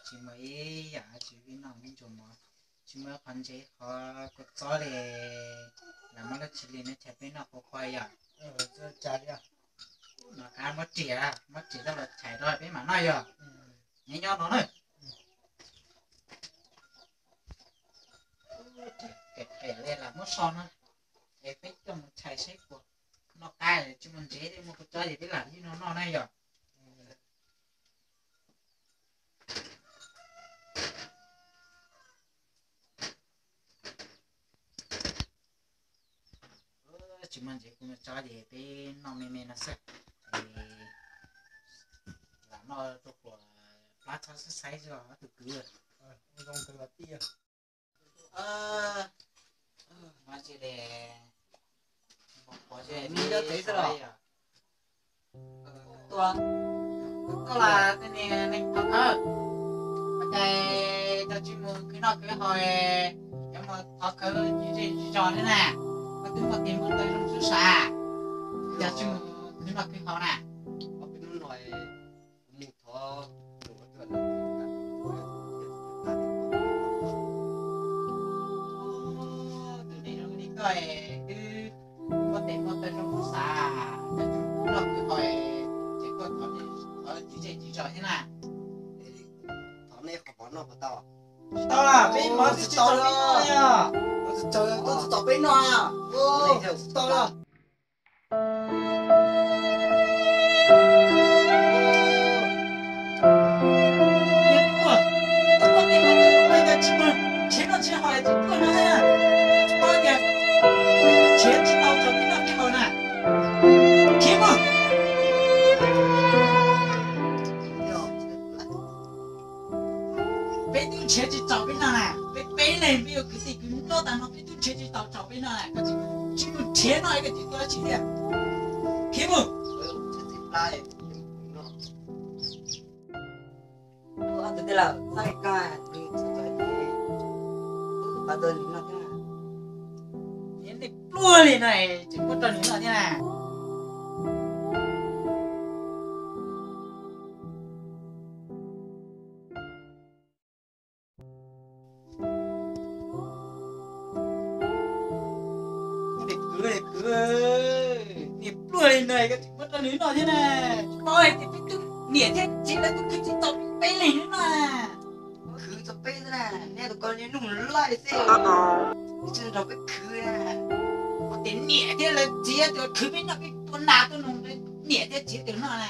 Tsis muaj ib yam dab tsi peb noj me ntsuag mov, tsis muaj qhov ntsev qhov kua txob li, lam muab lub tsis li no chais peb noj qhua qhua yom. No qab muab riam, muab riam coj los chais rau peb mam noj yom. Nyob nyob no na. Pem pem li lam muab so no, es peb coj mus chais saib puas noj qab, tsis muaj ntsev thiab muaj kua txob ces peb lam ib no noj na yom. Tsis muaj ntsev kuj muaj tsob ces peb noj me me no xwb. Lam noj rau puas plab txhob xwb xaib xwb os tus kwv. Koj las tej niag neeg thov khawb, ua cas cov tsis mus khwv noj khwv haus, cov mus thov khawb tsis zej tsis zos thiab na, koj twb muaj tes muaj taw zoo xwb sav, cov tsis mus khwv noj khwv haus na. Tus neeg zoo li koj twb muaj tes muaj taw zoo xwb sav, cov tsis mus khwv noj khwv haus, ces koj thov tsis zej tsis zos thiab na. Thov nej qhov mov noj puas tau? Tsis tau, peb mov tsis tau li. Tsis tau, tsis tau peb noj. Tsis tau. Nrhiav noj nrhiav haus tsis tuaj no, tsis paub tias nrhiav tsis tau tau peb noj peb haus na. Khiav mus. Peb twb nrhiav tsis txaus peb noj na, peb peb leeg peb yuav kwv tij kwv nplooj tas no peb twb nrhiav tsis txaus txaus peb noj na, koj tsis mus nrhiav noj koj tsis tuaj tsis tiag. Khiav mus. Ob tug tij laug, txhob koj, nws txhob txom nyem, pab tau nws noj thiab. Nws pluag li no tseem muab rau nws noj thiab na. Niag kwv, niag kwv, niag pluag li no koj tseem muab rau nws noj thiab na. Tsis paub hais tias peb tug niam thiab txiv lawv twb khwv tsis tau peb leeg noj na. Khwv tau peb xwb na, nej tus ko niag nuj laij xwb, tsis nrog peb khwv na. Tias niam thiab lawv txiv tus khwv peb noj peb tua nas tua noog, niam thiab txiv tus noj na.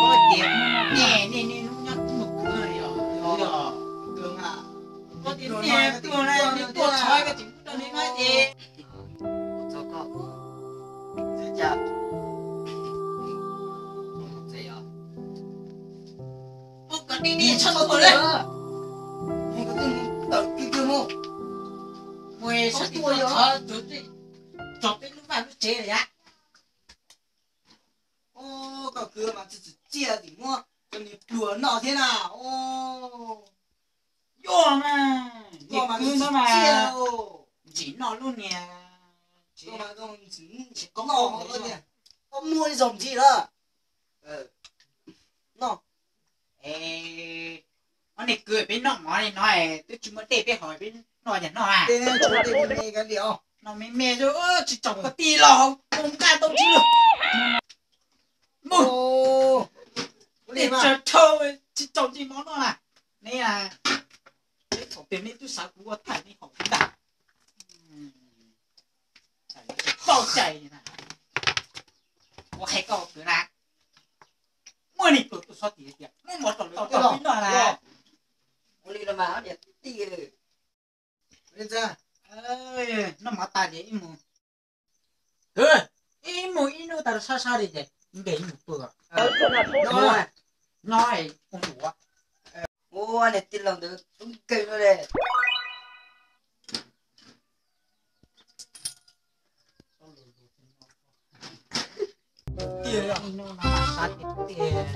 Koj tias niam niam niam hnub nyob mus khwv yog yog. Koj tias niam tuag na, niam tuag txhawj koj tseem muab rau nws noj ces. Kuv txog koj, txog cas, txog yog. Mus kom dib dib tshaj tuaj lawm. Mus kom dib dib tawm kiag kiag mus. Mus sab tim tod, txog peb lub vaj lub tsev lawm yam. Koj kwv mas txiv txiaj tim muab cov niag pluag noj thiab na. Yog mas, koj mas txiv txiaj, ntxim noj lub niag, tsis noj, koj muaj ib zaug ntxiv lawm. Noj. Ob niag kwv, peb noj mov li no twb tsis muaj dej peb haus, peb noj yam noj a. Noj me me xwb, tsis txaus koj tij laug mus nqa tau tsis lawm. Mus, dej tsawg dhau, tsis txaus ntsej mov noj na. Neb, peb thaum twg neb twb xav kuv ua thaij neb haus ntag. Tsis txaus cai, kuv hais koj kwv na, muaj neeg pluag tuaj txog tim tias muab mov rau lawv noj na. Ua li los mas niam tij, noj mov tas ces ib mus, ib mus ib hnub tas sab sab li ces nkees ib mus pw. No, ua ntuav. Ua niag tij laug ntawd tub nkeeg no le. Tiag, ib hnub no sab tiag tiag.